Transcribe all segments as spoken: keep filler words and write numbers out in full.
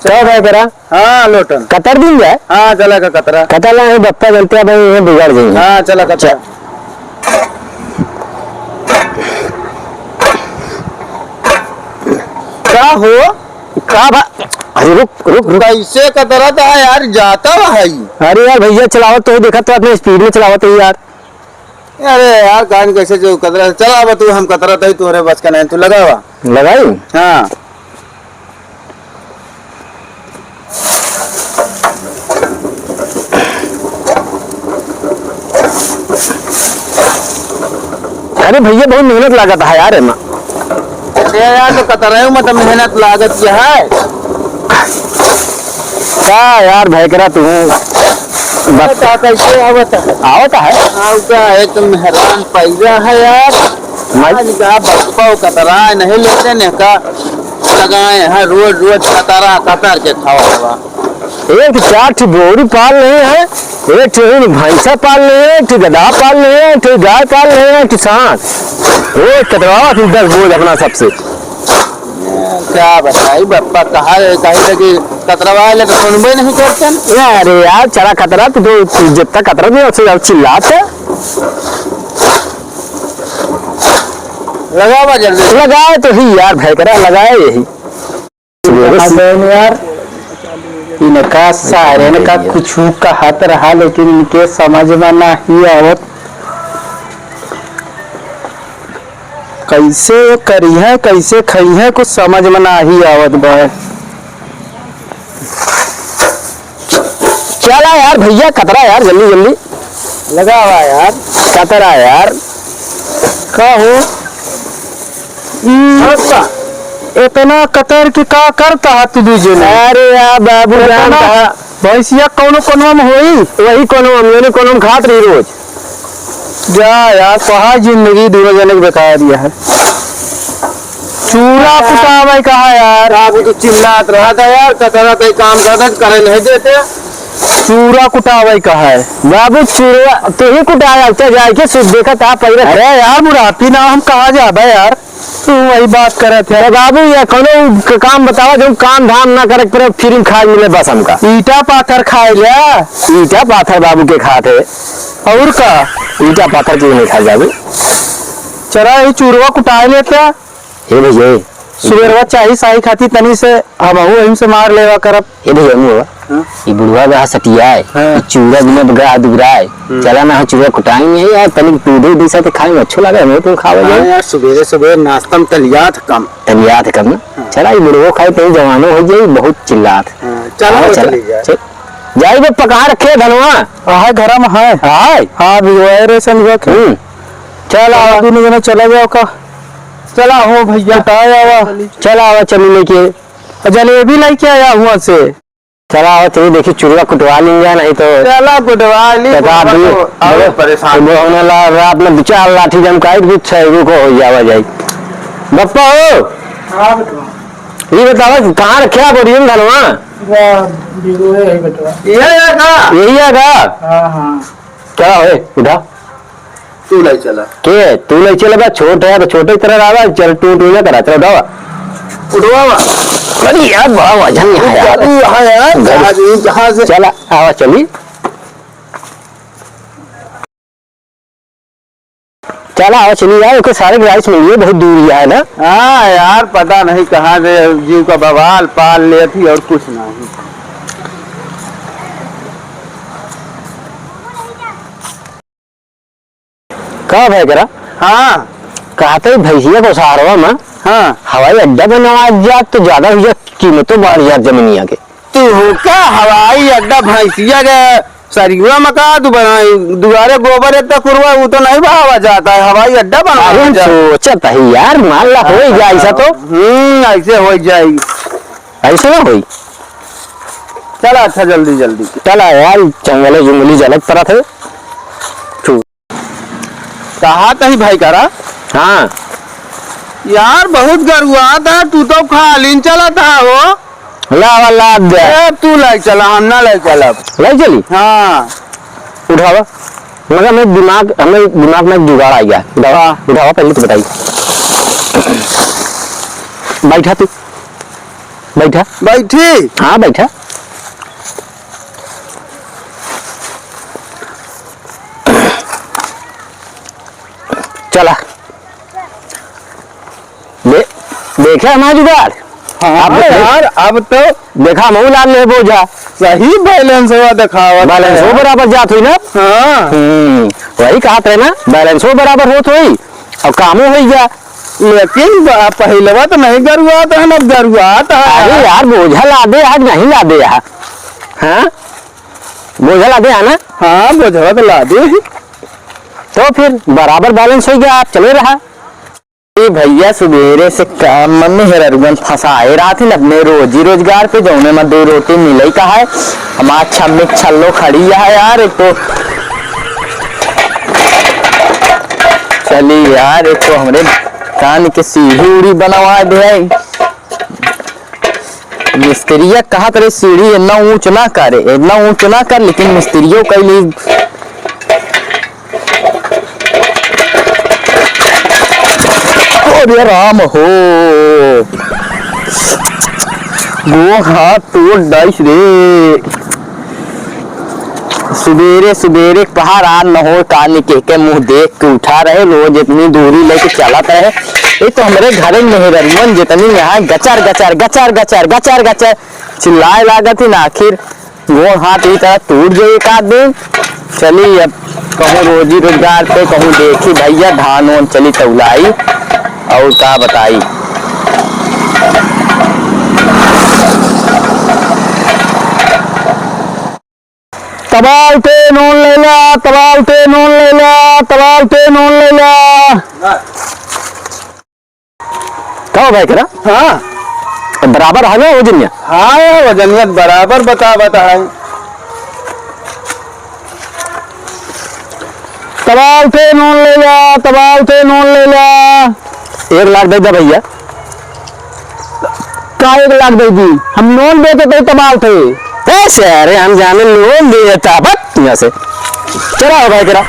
चला भाई करा। हाँ, लोटन। कतर दिन जाए? हाँ, चला का कतरा। कतर ला है, बप्पा जनते हैं भाई, ये बिगड़ जाएंगे। हाँ, चला कतरा। चल। का हो? का बा-, अरे रुक, रुक, रुक। कैसे कतरत है यार, जाता है। अरे यार भैया, चलावत तो है, देखा तो अपने speed में चलावत है यार। अरे यार, कान कैसे जो कतरा, चला अब तू, हम कतरा तई तोहरे बस का नहीं, तू लगावा। लगाई? हाँ। अरे भैया, बहुत मेहनत लागत है यार एमा। अरे यार, तो कतराई में तो मेहनत लागत क्या है? का यार भयकरा तू? बस। का कैसे आवत है? आवत है? आवता है, तुम हैरान पैदा है यार। मैं आज का बप्पा कतरा नहीं लेते ने का लगाए हैं, रोज रोज कतरा कतर के खावा हुआ। एक चार ठो बोरी पाल रहे हैं, एक ठो भैंसा पाल रहे हैं, एक ठो गधा पाल रहे हैं, एक ठो गाय पाल रहे हैं, एक ठो सांड। रोज कतरवा फिर दस बोझ अपना सबसे। क्या बताई बप्पा, कहा कही था कि कतरवा ले तो सुनबे नहीं करते। अरे यार, चला कतरा, तू तो जितना कतरा नहीं, उससे ज्यादा चिल्लात है। लगावा जल्दी। लगाए तो ही यार, भयकरा लगाए यही। सुबेरे से अबे यार, इनका सारे इनका कुछ कहत रहा, लेकिन इनके समझ में नहीं आवत। कैसे ये करिहैं, कैसे खइहैं, कुछ समझ में नाही आवत बा। चला यार भैया, कतरा यार, जल्दी जल्दी। लगावा यार। कतरा यार। का हो? ई अच्छा। इतना कतर के का करता है तू दू जने? अरे यार बाबू, इतना जान कहा। भैंसिया कौनो कोनवा में होई? वही कोनवा में, यानी कोनवा में खात रही रोज। जा यार, कहा जिंदगी दोनों जने के बेकार दिया है। चूरा कुटावे कहा यार। बाबू, तू चिल्लात रहा था यार, कतरा कहीं काम करता, करे नहीं देते। चूरा कुटावे कहा है। बाबू, चूरा तू ही कुटाया, अच्छा जाए के सुध देखा था पहले। अरे यार, बुढ़ापी ना हम कहाँ जाबे यार। तू वही बात करत है। तो बाबू, ये कौनो क-, काम बतावा, जो काम धाम ना करे पड़े, free में खाए मिले बस हमका। ईटा पाथर खाए लिया। ईटा पाथर बाबू के खात है। और का? ईटा पाथर के नहीं खाए बाबू। चला, ये चूरवा कुटाए लेता। हे भैया, सुबेरवा चाही साही खाती तनी से हमहू एहिम से मार लेवा करब। ए भैया, मुआ, हाँ? ई बुढ़वा गा सटियाए, हाँ। ई चूड़ा बिना गा दुबराए। हम्म। चला ना, चूड़ा कुटाई नहीं यार, तनिक दूधे उधे साथे खाए में अच्छो लागे, हमें तो खावे हाँ जाए। यार, सुबेरे सुबेरे नाश्ता में तलियात कम। तलियात कम ना? हाँ। चला, ई बुढ़वो खाए, तनी जवानो हो जाई, बहुत चिल्लात। हाँ, चला, हाँ, वो चला, चली जाए। चल। जाई बे, पका रखे धनवा। हाँ, घर में है। हाँ। हाँ, भी वो है रे, संजय के। हम्म। चला, चला, दोनों जना चला जाओ का। चला हो भैया। कुटाए आवा। चला आवा, चली लेके। और जलेबी लेके आया हुआ से। चला आवा, चली देखी, चूरवा कुटवा लीन जा, नहीं तो चला, कुटवा ली, बता कुटवा दी, तो और बोलो, परेशान। बोलो, होने ला, रात में दो चार लाठी जमकाई, कुछ छह को हो जावा जाई। बप्पा हो, हाँ, बेटवा। ये बतावा, कहाँ रखे आप ओरिजिनल धनवा? वाह, हीरो है, है, बेटवा। ये है का? यही है का? हाँ, हाँ। क्या है? उठा। तू ले चला। के? तू ले चला बा, छोट है तो छोटे ही तरह रहा, चल टू टू ना करा, चल उठावा। उठवा बा। अरे यार, बड़ा वजन यहाँ यार। तू यहाँ यार, गड़ी। जहाज, जहाज। चला, आवा चली। चला, आवा चली यार, ओके सारे के राइस मिलिए, बहुत दूर ही है ना। हाँ यार, पता नहीं कहाँ से जीव का बवाल पाल ले थी और कुछ नहीं। का भाई करा? हाँ। कहते ही भैंसिया को सहारवा में हाँ। हवाई अड्डा बनवा जात तो ज्यादा हो जात, कीमतों बढ़ जात जमीनिया के। तू हो का हवाई अड्डा भैंसिया के सरिया में का तू बनाई? दुआरे गोबर इतना कुरवा, वो तो नहीं बहावा जाता है, हवाई अड्डा बनावा अरे हम जा। सोचत ही यार, मान ला हो ही जाए ऐसा तो। हम्म, ऐसे हो जाए। ऐसे ना होई। चला अच्छा, जल्दी जल्दी। चला यार, जंगले जुंगली जलत परत है। चुप। कहा तही भाई करा? हाँ। यार, बहुत गरुआ था, तू तो खाली न चला था हो। लावा, लाद दे। ए, तू लाई चला, हम ना लाई चला। लाई चली? हाँ। उठावा। मगर हमें दिमाग, हमें दिमाग में जुगाड़ आ गया। उठावा, हाँ। उठावा, पहले तो बताइए। बैठा तू। बैठा। बैठी? हाँ, बैठा। चला। दे-, देखे हमार जुगाड़? हाँ अब देख। यार, अब तो देखा, हमहू लाद ले बोझा। सही balance हुआ देखावत balance है। हो बराबर जात हुई ना? हाँ। हम्म, वही कहत रहे ना, balance हो बराबर होत हुई। अब कामो होई जा। लेकिन ब-, पहिलवा तो नहीं गरुआत हन, अब गरुआत है। अरे यार, बोझा लादे आज नहीं लादे यार। हाँ? बोझा लादे है ना? हाँ, बोझवा तो लादे ही। तो फिर बराबर balance होई गया, आप चले रहा। ए भैया, सुबेरे से काम में मेहररुअन फंसाए रहत हन अपने रोजी रोजगार पे, जौने में दो रोटी मिले का है। हमार छम्मी छल्लो खड़ी है यार, एक तो चली यार, एक तो हमरे कान के सीढ़ी उड़ी बनवा दे है। मिस्त्रिया कहत रहे, "सीढ़ी इतना ऊंच ना करे, इतना ऊंच ना कर," लेकिन मिस्त्रियों कैली। अरे राम हो, वो हाथ तोड़ डाइस रे। सुबेरे सुबेरे पहर आन न हो, का निके के मुंह देख के उठा रहे, रोज इतनी दूरी लेके चलत रहे। ये तो हमरे घरे मेहररुअन जितनी यहाँ गचर गचर गचर गचर गचर गचर चिल्लाए लागत ही ना, आखिर गोड़ हाथ ई तरह टूट जाई एक आध दिन। चली अब कहूँ रोजी रोजगार पे कहूँ देखी भैया, धान ओन चली तौलाई, और का बताई। तबाल ते नून लैला, तबाल ते नून लैला, तबाल ते नून लैला। का हो भाई करा? हाँ। बराबर है ना वजनिया? हाँ, वजनिया बराबर बतावत है। तबाल ते नून लैला, तबाल ते नून लैला। एक लाख दे दे भैया। का एक लाख दे दी? हम नून बेचे तो तबाल थे। ऐसे अरे हम जाने नून बेचता, बस यहाँ से। चला हो भाई तेरा।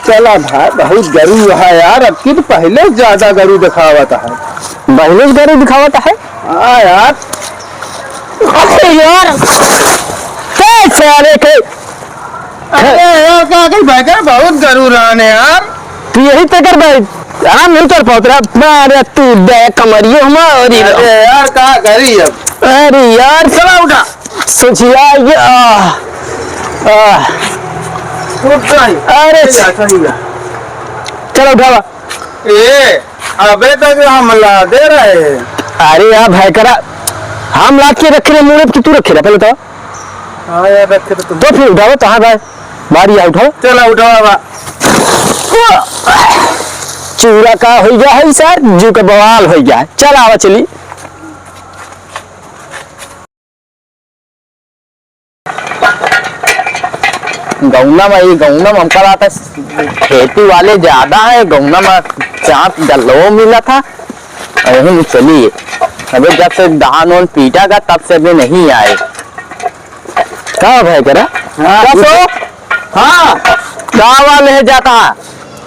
चला भाई, बहुत गरू है यार, अब की तो पहले ज्यादा गरू दिखावत है। पहले गरू दिखावत है? हाँ यार। अरे यार, कैसे अरे के अरे यार, का कही भाई, का बहुत गरू रहने यार। तू यही ते कर भाई, आराम नहीं कर पावत रहा। अरे तू दे कमरियो हमारी। अरे यार, का करी अब? अरे यार, चला उठा। सोचिया ये, आ, आ। उठ जा। अरे सही जा, सही जा। चलो उठावा। ए, अबे तक हम लादे रहे। अरे यार भाई करा, हम लाद के रखे रहे मुड़े कि तू रखे रहे, पहले तो। हाँ यार, रखे तो तुम। तो फिर उठाओ, कहाँ भाई? बारी आ, उठाओ। चला, उठाओ बा। चूड़ा का हो गया है सर, जू का बवाल हो गया है। चल आवा चली। गौना में, ये गौना में हमका लागत है खेती वाले ज्यादा है, गौना में चांस गलो मिला था, और यही में चली। अबे जब से धान ओन पीटा का, तब से अभी नहीं आए। का भाई करा? हाँ, का सो? हाँ। का वाले है जाता?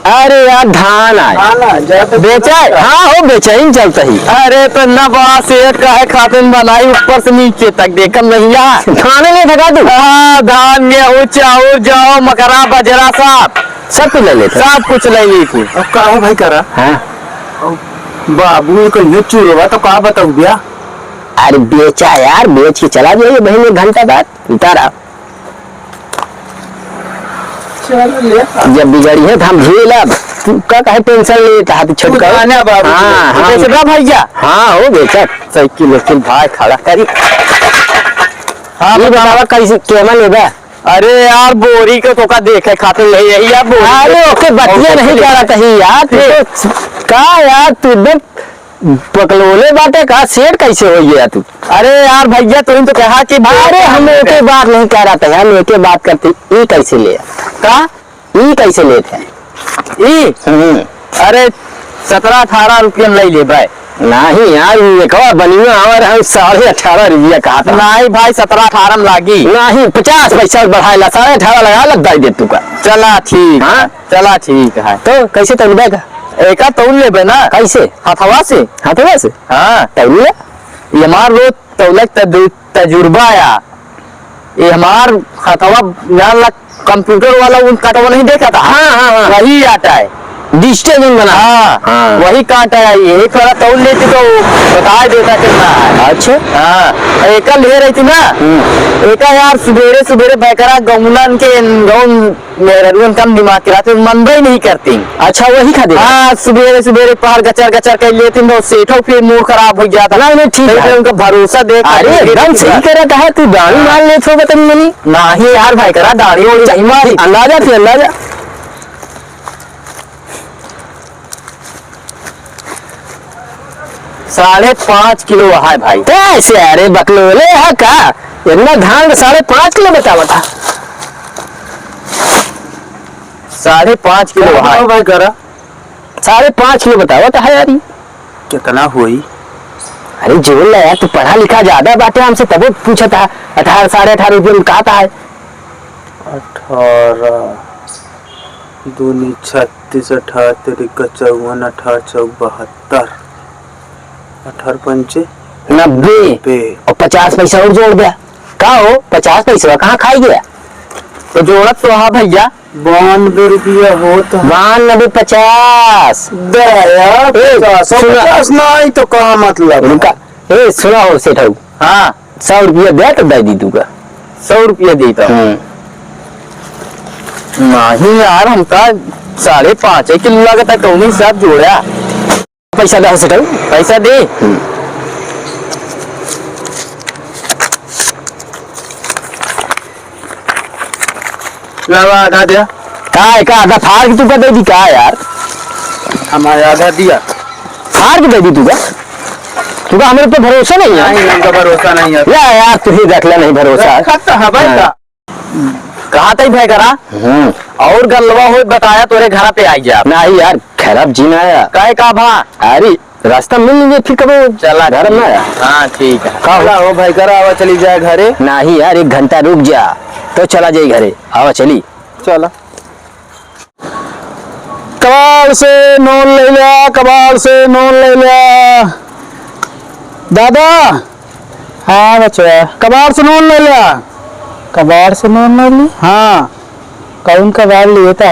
अरे यार, धान आए। धान आए, जाते बेचा है? हाँ, हो, बेचा ही चलता ही। अरे, तो न बड़ा सेठ काहे खातिर बनाई, ऊपर से नीचे तक देखम नहीं यार। धान ले थका तू? हाँ, धान, गेहूं, चाउर, जौ, मकरा, बजरा, सब। सब कुछ ले लेते। सब कुछ ले ली थी। अब का हो भाई करा? हाँ। अब बाबू, ये कहियो चूरवा तो का बताऊ भैया? अरे, बेचा यार, बेच के चला जाइए बहन, एक घंटा बाद उतारा। चल, ले आ। जब बिगड़ी है, तो हम झेलब। तू का काहे tension लेत है, तू तू छोटका? जाने बाबू, हाँ, तू हाँ। बेचबा भैया? हाँ, हो बेचब। साइकिल, साइकिल भाई खड़ा करी। हाँ, ये बतावा। बतावा कैसे, केमा लेबा? अरे यार, बोरी के तोका देखे खातिर ले यही यार, बोरी अरे, के ओके, बतिया ओके, नहीं ओके। करत ही यार, तू ए। तो का यार, तू एकदम पकलोले बाटे का, सेठ कैसे हो गया तू? अरे यार भैया, तुम तो कहा कि अरे हम एके बात नहीं कह रहा था, हम एके बात करते, ई कैसे ले? का? ई कैसे लेत है? ई? हम्म। अरे सतरह अठारह रुपया में ले ले भाई। नहीं यार, ई एक और बनिया और हम साढ़े अठारह रुपया कहा था। नहीं भाई, सतरह अठारह में लागी। नहीं, पचास पैसा बढ़ाए ला, साढ़े अठारह लगा ला, दे दे तू का। चला ठीक हाँ? है, चला ठीक है। तो कैसे तौलबे का? एका तौल लेबे ना। कैसे? हथवा से। हथवा से? हाँ। तौल ले। ये हमार रोज तौलक तजु-, तजुर्बा आया। ये हमार हथवा जान ला, कंप्यूटर वाला उन कटवा नहीं देखा था? हाँ, हाँ, हाँ। वही आटा है। डिजिटल नहीं बना। हाँ, हाँ। वही काटा है। ये एक थोड़ा तौल लेती तो बता देता कितना है। अच्छा। हाँ, एका ले रही थी ना। हम्म। एका यार सुबेरे सुबेरे भयकरा गौनन के, गौन मेहररुअन कम दिमाग के रहते, मनबे नहीं करती। अच्छा, वही खा दे। हाँ, सुबेरे सुबेरे पहर गचर गचर कर लेती तो सेठो फिर मूड खराब हो जाता। नहीं, नहीं, ठीक फिर है। उनका भरोसा देख अरे, के एकदम सही करत है, तू दारू हाँ। मार लेत हो, बतन मनी। नाही यार, भयकरा दाढ़ी ओढ़ी नहीं मारी। अंदाजा थी, अंदाजा। साढ़े पाँच किलो है भाई। कैसे? अरे बकलोले है का? इतना धान का साढ़े पाँच किलो बतावा था। साढ़े पाँच किलो है। भाई करा। साढ़े पाँच किलो बतावा था यार ये। कितना होई? अरे जोड़ ले यार, तू पढ़ा लिखा ज्यादा बाटे हमसे, तबो पूछा था। अठारह, साढ़े अठारह रुपये में कहता है। अठारह दूनी छत्तीस, अठारह तिरिका चौवन, अठारह चौक बहत्तर, अठारह पंचे नब्बे। नब्बे। और पचास पैसा और जोड़ दिया। का हो, पचास पैसा कहाँ खाई गया? तो जोड़त तो हा भैया। बानबे रुपया होत है। बानबे पचास। दया, ए, पचास, सुना। पचास ना आई तो का मतलब? रुका। ए, सुना हो सेठऊ। हाँ। सौ रुपया दे तो दे दी तू का। सौ रुपया दे तो। हम्म। नहीं यार, हमका साढ़े पाँच किलो लागत है, कौन हिसाब जोड़ा? पैसा दे, सेठऊ। पैसा दे। हम्म। लावा, आधा दे। का है, का आधा फाड़ के तू का दे दी का यार? हमारे आधा दिया। फाड़ के दे दी तू का? तू का हमारे ऊपर भरोसा नहीं है? नहीं, हमका भरोसा नहीं है। या यार, तू ही रख ले, नहीं भरोसा है। रखा तो हवा हाँ। का। कहा तई भयकरा? हम्म। और गलवा हो बताया तोरे घर पे आई जा। नहीं यार, खराब जी ना आया। काहे का भा? अरे, रास्ता मिल लीजिए फिर कबो चला घर ठीक में है। आया। हाँ, ठीक है। का हो? चला हो भयकरा, आवा चली जाए घरे। नहीं यार, एक घंटा रुक जा, तो चला जाई घरे। आवा चली। चला। कबाड़ से नून ले ल्या, कबाड़ से नून ले ल्या। दादा। हाँ बचवा। कबाड़ से नून ले ल्या। कबाड़ से नून ले ली? हाँ। कौन कबाड़ लिए था?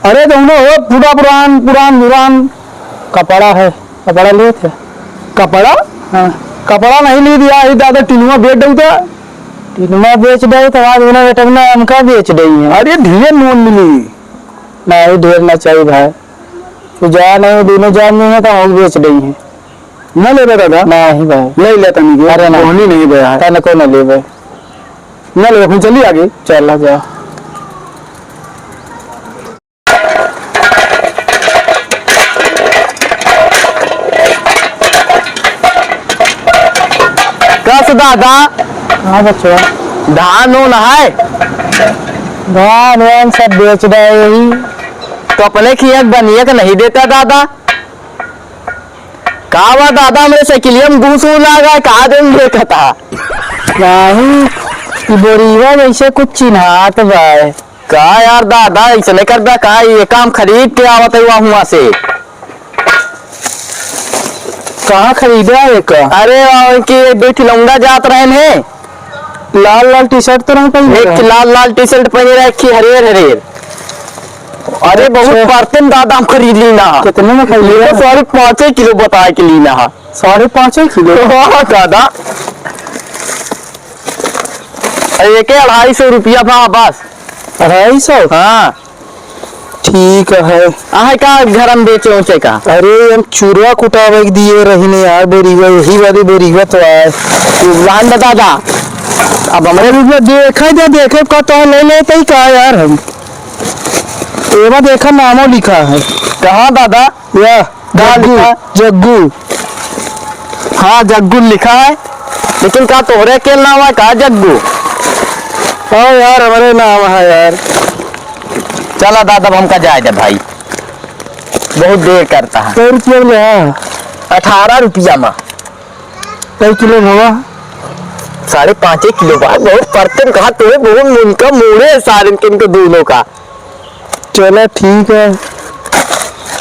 अरे तो उन्हें हो पूरा पुरान, पुरान, पुरान। कपड़ा है, कपड़ा लिए थे। कपड़ा? हाँ। कपड़ा नहीं ली दिया, ही दादा टिनुआ बेच दऊ था। टिनुआ बेच दऊ तो आज उन्हें बेटा ना हमका बेच दई है। अरे ढेर नून मिली। नहीं, ढेर ना चाहिए भाई। तू जा नहीं, दोनों जान नहीं है तो हम बेच दई है। ना लेबे दादा? नहीं भाई। ले ले तनी के। अरे ना। कोहनी नहीं बे है। तने को ना लेबे। ना लेबे, फिर चली आगे। चला जा। कस दादा। हाँ बचवा। धान उन है? धान वान सब बेच रहे यही। तो अपने खिया बनिया के नहीं देता दादा? का बा दादा, हमरे साइकिलिया में घूस उला गए, का दिन देखता? नहीं, ई बोरीवा जैसे कुछ चिन्हात बा। का यार दादा, ऐसे नहीं करबा का? ये काम खरीद के आवत है हुआ से। कहाँ खरीदा है का? अरे, वहाँ के दो ठे लौंडा जात रहन है। लाल लाल टी शर्ट तो नहीं पहने एक रहे? लाल लाल टी शर्ट पहने रहे, एक हरियर हरियर। अरे, बहुत अच्छा। परतन दादा हम खरीद ली ना। कितने में खरीद ये तो लिया? साढ़े पाँचे किलो बताए के ली ना। साढ़े पाँचे किलो? हाँ, दादा। अरे, एक अढ़ाई सौ रुपया बा बस। अढ़ाई सौ? हाँ। ठीक है। आहे का घर में बेचे उचे का? अरे, हम चूरा कुटावे के दिए रही ने यार, बोरीवा, यही वाली बोरीवा तो आए। लाइन बता दा। अब हमरे अरे, रुपया देखे दे, देखे का तो ले लेते ही का यार हम। एमा देखा नामो लिखा है। कहाँ दादा? या, का जग्गू, लिखा? जग्गू। हाँ, जग्गू लिखा है, लेकिन का तोहरे के नाम है का जग्गू? हाँ यार, हमरे नाम है यार। चला दादा, अब हमका जाए दे भाई, बहुत देर करता है। कै रुपया में है? अठारह रुपया में। कै किलो भवा? साढ़े पाँचे किलो बा, बहुत परतन कहा तोरे, बहुत मुनका मोड़े है सारे इनके, इनके दोनों का। चला ठीक है,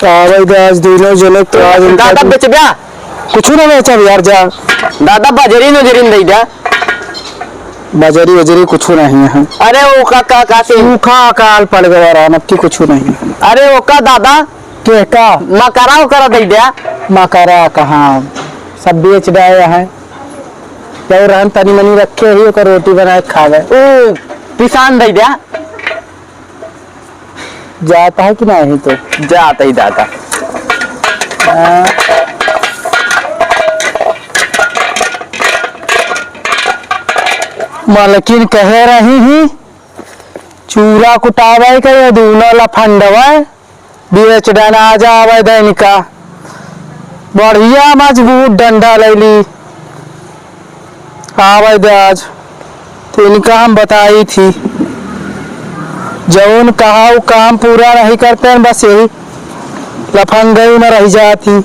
आवे दे आज दोनों जने तो आज इनका दादा बेच द्या। कुछ ना बेचब यार, जा। दादा, बजरी नजरी न दे द्या। बजरी वजरी कुछ नहीं है। अरे, वो का, का, का से? सूखा अकाल पड़ गवा रहा, अब की कुछ नहीं है। अरे, वो का दादा? के का? मकरा ओकरा दे द्या। मकरा कहाँ? सब बेच डाए हैं। जब रहन तनी मनी रखे ही, ओकर रोटी बनाए के खावे। ओ, पिसान दे द्या। जाता है कि नहीं तो? जाता ही जाता। हाँ। मलकिन कहे रही ही, चूरा कुटावे के ये दूनो लफंडवा बेच डना जावे दैनिका। बढ़िया मजबूत डंडा लैली। आवे दे आज। तो इनका हम बताई थी, जौन कहा वो काम पूरा नहीं करते हैं, बस यही लफंगई में रह जाती।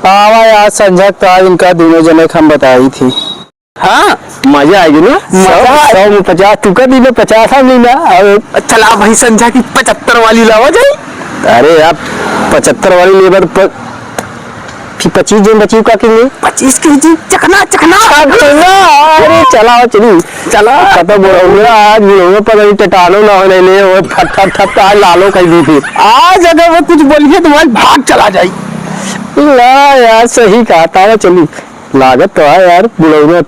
आवा आज संझा के तो आज इनका दूनो जने के हम बताई थी। हाँ, मजा आएगी ना? मजा सौ, आए। सौ में पचास, तू कर दी ना, पचास हम लेना। और चला भाई, संझा की पचहत्तर वाली लावा जाए। अरे यार, पचहत्तर वाली लेबर पर फिर पच्चीस दिन बची का कितनी? पच्चीस के जी चखना, चखना। चखना, अरे चलाओ चली। चला। खत्म हो रहा हूँ आज, बुढ़ऊ पता नहीं टटानो ना होने ले, वो फट, फट, फट, आज लालो कह दी थी। आज अगर वो कुछ बोलिए तो भाई भाग चला जाए। ना यार, सही कहा, तारा चली। लागत तो है यार, बुढ़ऊ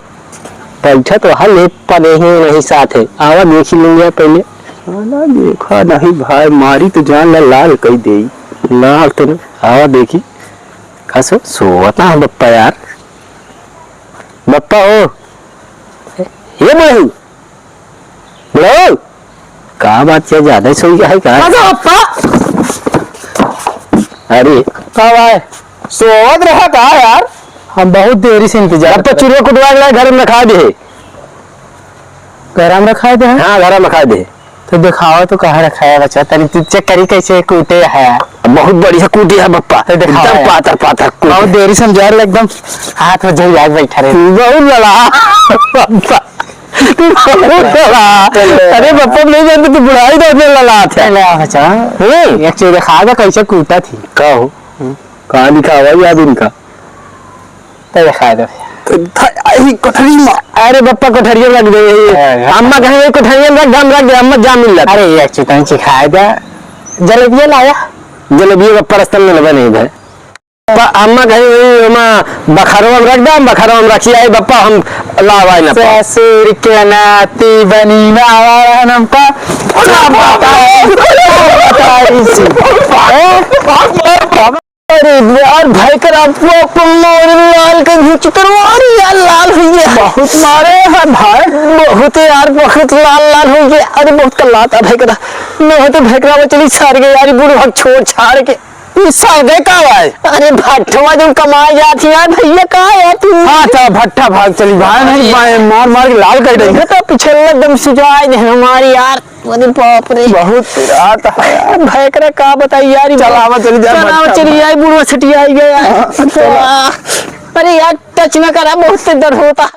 बैठा तो है, ले पड़े ही नहीं साथ है। आवा देखी लेंगे पहले। साला देखा नहीं भाई, मारी तो जान ला लाल कही दे। लाल तो नहीं। आवा देखी। का सो, सोवत ना बप्पा यार। बप्पा हो। ये बुढ़ऊ। बुढ़ऊ। का बात है, ज्यादा ही सोई है का? का सो बप्पा? अरे। का भाई? सोवत रहा का यार? हम बहुत देरी से इंतजार अब तो करत। चुरिया कुटवा के लाए, घर में रखा दे। घर में रखा दे? हाँ, घर में रखा दे। तो दिखावा तो कहाँ रखा है बच्चा, तनी तू चेक करी कैसे कूटे है। बहुत बढ़िया कूटे है बप्पा, तो दिखावा एकदम यार। पातर पातर कूटे। बहुत देरी से हम जा रहे एकदम हाथ में झुल जाए बैठा रहे। बहुत लड़ा बप्पा। बहुत लड़ा। अरे बप्पा नहीं जानते, तू बुढ़ाई तो अपने लड़ा था। ले आ बच्चा। हम्म। एक चीज दिखा दे कैसे कूटा थी। का हो? कहाँ लिखा हुआ याद इनका? तो दिखा दो। तो थ-, यही कोठरी में। अरे बप्पा, कोठरिया में रख दे, यही। हाँ, हाँ। अम्मा कहे, "यही कोठरिया में रख दे, हम रख दे, अम्मा जा मिल जाता।" अरे, एक चीज तनी सिखाए दे। जलेबिया लाया? जलेबिया बप्पा रस्ता में मिलबे नहीं भाई। प-, अम्मा कहे, "वही अम्मा बखरवा में रख दे, हम बखरवा में रखी आई बप्पा, हम लावा ना पाओ।" ससुर के नाती बनी ना आवा रहन हमका। अरे बाप रे। हैं? अरे यार, भयकरा बाप, मोर लाल के घुच तरवारी यार, लाल हुई है। बहुत मारे हैं भाई। बहुत यार, बहुत लाल लाल हुई है। अरे बहुत कल्लाता भयकरा। न हो तो भयकरा में चली सार के यार, बुढ़वा छोड़ छाड़ के। ई सार के का भाई? अरे भट्ठवा जो कमाए जात है यार, भैया का यार तू? हाँ, अच्छा, भट्ठा भाग चली भाई, नहीं अरे। भाई, मार मार के लाल कर देंगे। देखो तो पिछले एकदम सुजाए दे हमारी यार। अरे बाप रे। बहुत रात है यार। भयकरा का बताई यार, ई चल, आवा, चली जा, चल, आवा, बच्चा चली बा। यार, बुढ़वा छटिया आई गया यार। हाँ, चल। वाह। अरे यार, टच न करा, बहुत से दर्द होता।